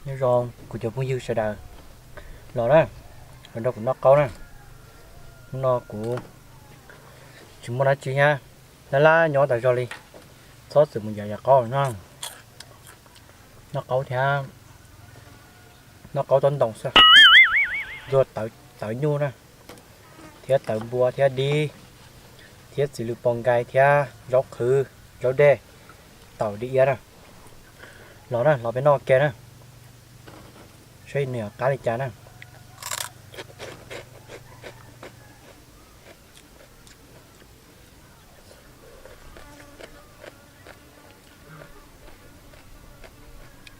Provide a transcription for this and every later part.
Nyob zoo kuv cov phooj ywg sawv daws los na, los nrog kuv noj qaub na. Hnub no kuv tsis muaj dab tsi thiab, laj laj nyob tas zog li, txhob txwm mus yav yav qaub no. Noj qaub thiab, noj qaub tob ntoos xwb, ntxuag tawv nyuj na, thiab tawv npua thiab dib, thiab txiv lws pos nkais thiab zaub qhwv, zaub dej, taum dib iab na. Los na, los peb noj ua ke na, saib nws yuav qab li cas na.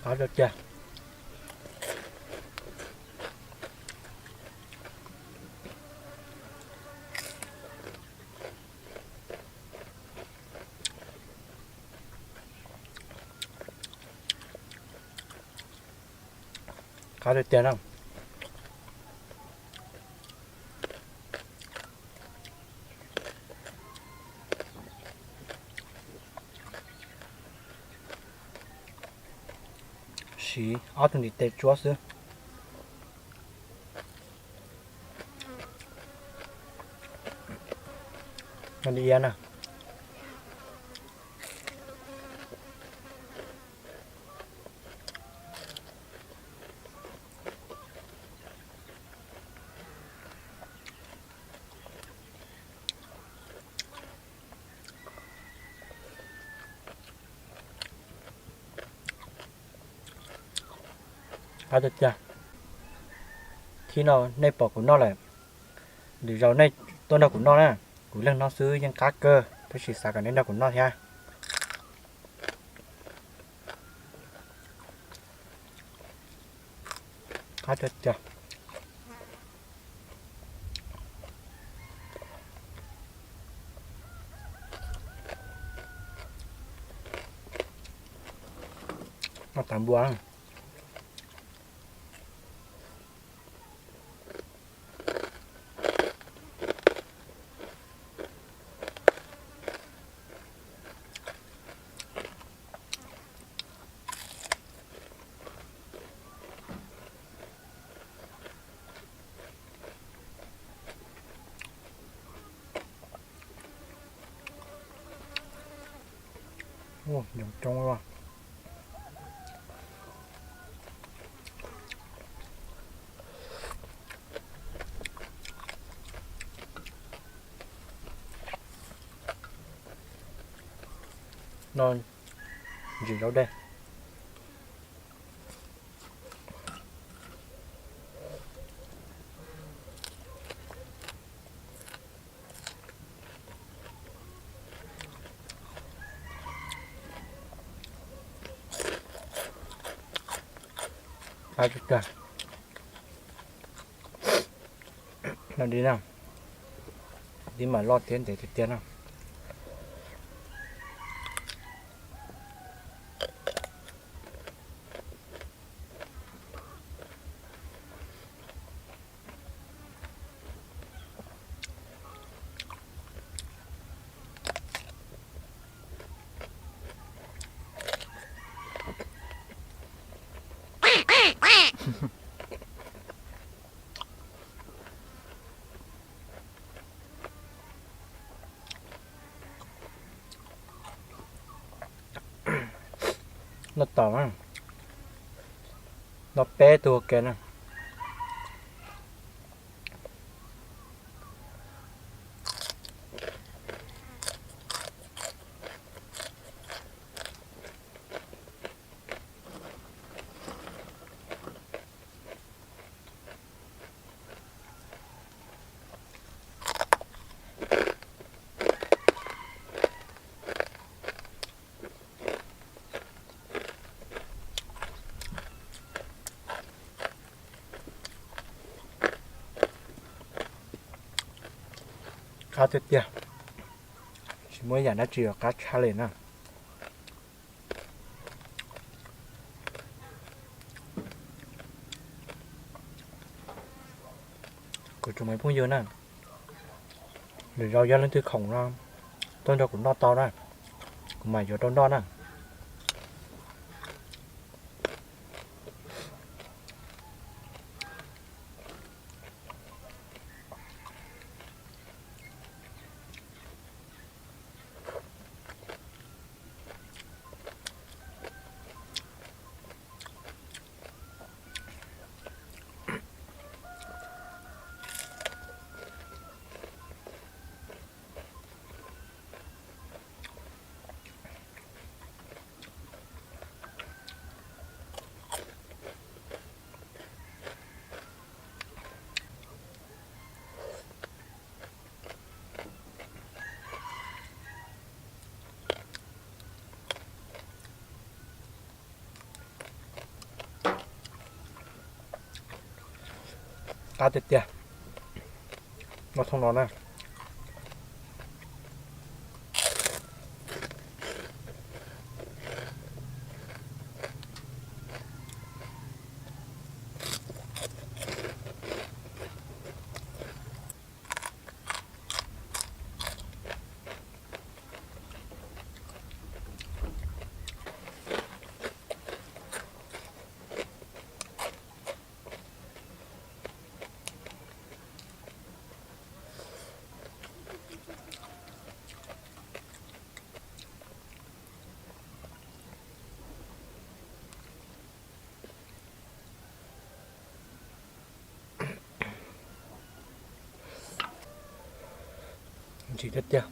Qab tiag tiag. Qab tiag tiag na. Siv ob tug ntiv tes tsuab xwb. Noj dib iab na. Qab tiag tiag. Thib no nej pom kuv noj lawm, lwm zaus nej tuaj nrog kuv noj na. Kuv leej noj xwb yeej qab kawg, tab sis xav kom nej nrog kuv noj thiab. Qab tiag tiag. Noj tawv npua. Nyoos coob. No ntsis zaub dej. Qab tiag tiag. No dib na, dib mas loj thiab ntev tiag tiag na. Noj tau na, noj peb tug ua ke na. Qab tiag tiag, tsis muaj ib yam dab tsi uas qab tshaj li na. Kuv tsoom me phooj ywg na, lwm zaus yog leej twg khoom no tuaj nrog kuv noj tau na, kuv mam yuav rau noj na. Qab tiag tiag. Noj thooj no na. Ntsim tiag tiag.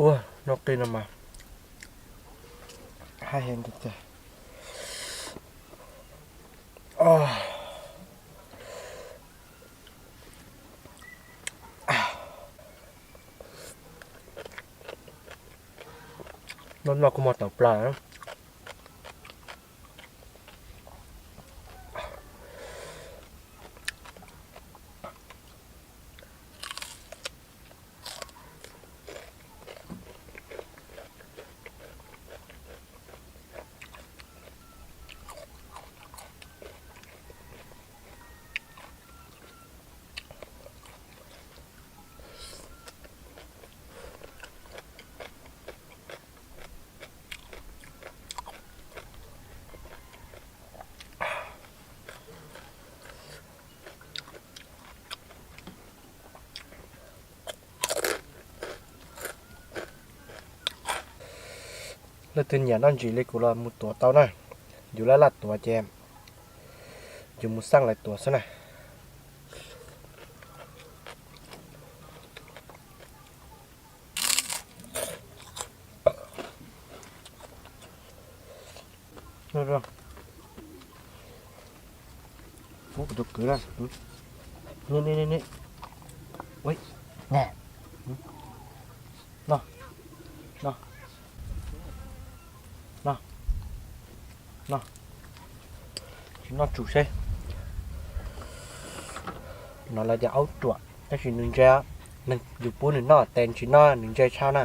Ua, noj qij no mas haj yam tiag tiag. Noj noj kuj muag tawm plaws. Leej twg nyiam noj ntsim li kuv los mus tuav tau na. Yus laj laj tuav ces yus mus xaj lawv tuav xwb na. Kuv tus kwv na. Ni ni ni ni. Ui, nè. No, no, no, no. Tsis noj tsum seb. No lawv tias aub ruam tab sis nws ntse, yus pub nws noj tes tsis noj nws ntse tshaj na.